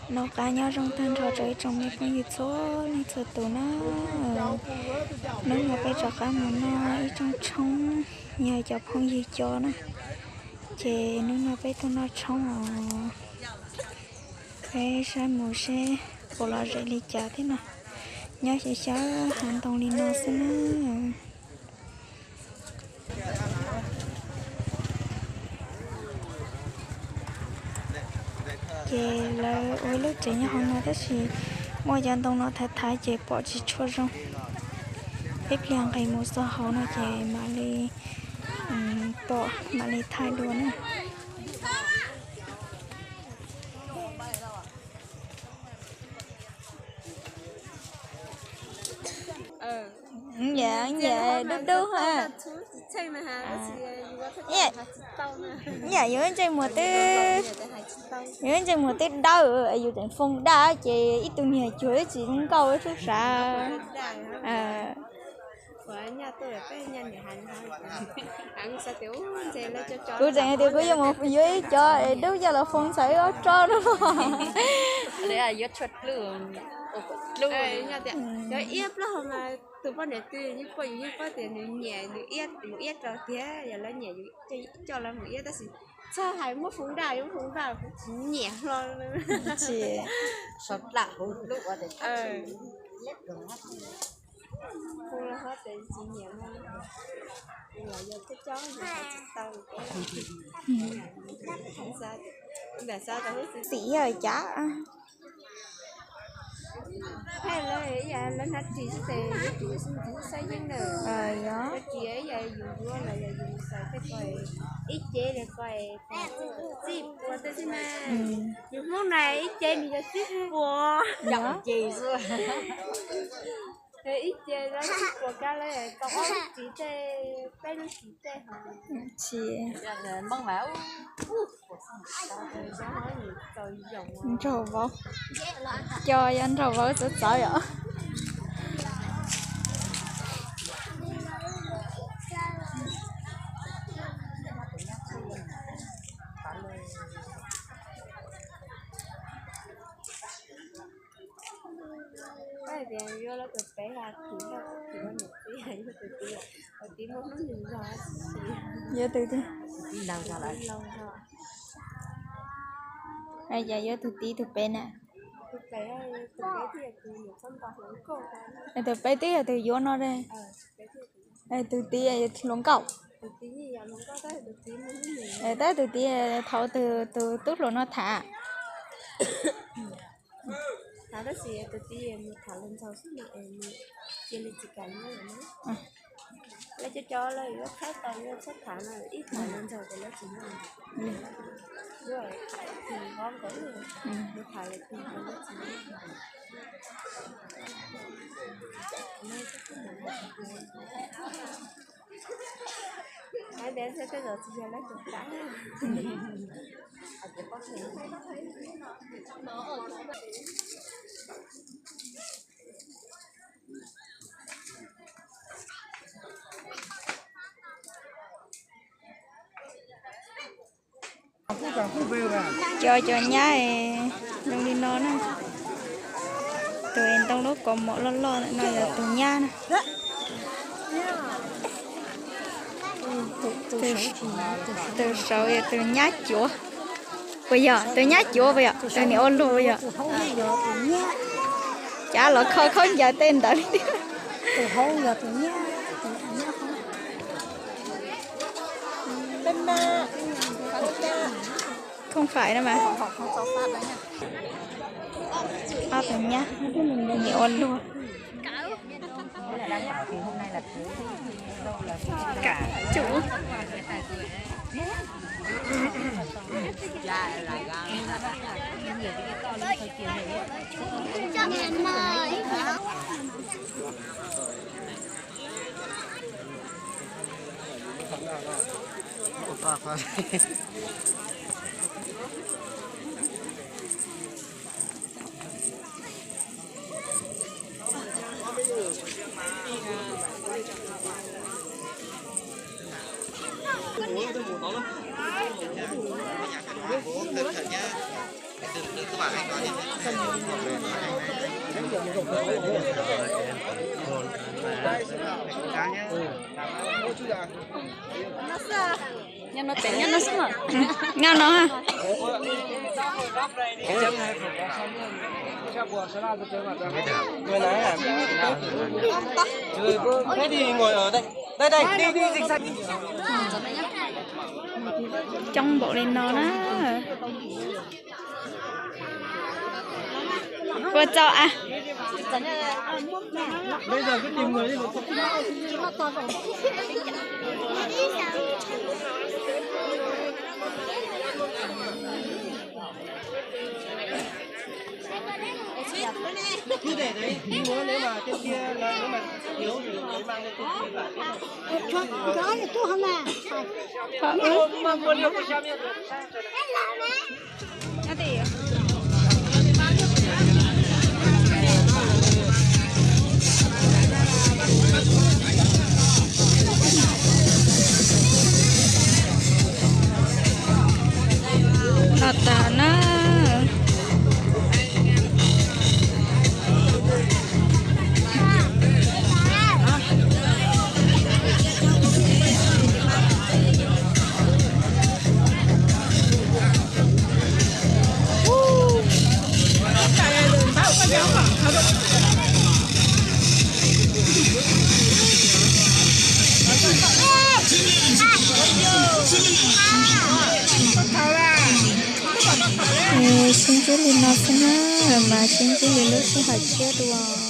Noj qab nyob zoo tag nrho rau ib tsoom me phooj ywg txhua leej txhua tus na. Hnub no peb rov qab mus noj ib rooj tshoob, yog cov phooj ywg cov na. Ces hnub no peb tuaj noj tshoob os. Peb saib mus seb puas lom zem li cas thiab no. Nyob xyaw xyaw hav ntoo li no xwb na. Ces lawv ua ib lub tsev nyob hauv no tab sis muaj cov ntoo no thaiv thaiv ces pom tsis tshua zoo. Peb pliag nqis mus txog hauv no ces mam li pom mam li thaij dua na. Yam dub dub ha. Yam yuav ntsej muag twb, yuav ntsej muag twb dawb, yus tseem foo daj ces ib tug niag cuag twb tsis nkauj sub sav. Kuv tseem hais tias kuv yuav mus yuav ib cov es dub coj los foo ntxhais ob tsob no. Tus poj niam twg yeej poj, yus yeej paub tias nws nyiam nws mus iab rau tiag, yog lawv nyiam yus coj lawv mus iab tab sis txhob hais muab foo daj, muab foo daj kuv tsis nyiam hlo. Tsis, sau daj hauv lub ua tias foo los ho tias tsis nyiam no, los yog thiab cob tsis tau. Tim yog cas? Hais lawv, lawv hnav ris xwb ces yus tus xwb ntxiv xwb yeej na. Yog ris ib yam yus yuav los yog yus xaws tej ko, ib ce li ko, txij pua tej xwb na. Yus Hmoob na ib ce nws yog txij pua. Ib ce lawv txij pua kab lawv tau ob lub ris tej, peb lub ris tej ho. Tsis, nraug vauv, cov yog nraug vauv txawv txawv yom. Koj hais tias yuav lawv tus pem, yog tus pem, yog tus txiv, tus txiv, tus txiv muaj hnub nyoog zog. Yuav tus txiv, tus txiv laus zog. Cas yuav tus txiv tus pem na? Tus pem twb yog tus yuav no, tus txiv yuav hluas nkauj. Tab tus txiv thaum tus tub hluas no tham. Tab sis tus txiv mus tham luag ntxaug xwb no, cia li tsis kam nyob lawm na. Lawv cov cov lawv yuav txhawb tau yuav txhawb tham no, ib tham luag ntxaug ces lawv tsis nyob. Yuav tham tig nqov nkaus, yuav tham lawm tig nqov lawv tsis nyob. Hais tias tej zaum tsis yog lawv tus pem. Cov cov nyab zoo li no na. Tus es ntoo lub kaus mom loj loj ntawm no yog tus nyab na. Tus saud yog tus nyab cuav. Puas yog tus nyab cuav puas yog tus niam ua luag puas yog? Cas los kho khaub ncaws tej ntawd li tiag. Không phải đâu mà. Ob tug nyab, niam ua luag. Kam tsum. Nyob no. Coob npaum li no na. Ua tsaug a. Los tas na. Sib ntsib li no xwb na, mas sib ntsib li lub sij hawm tshiab dua.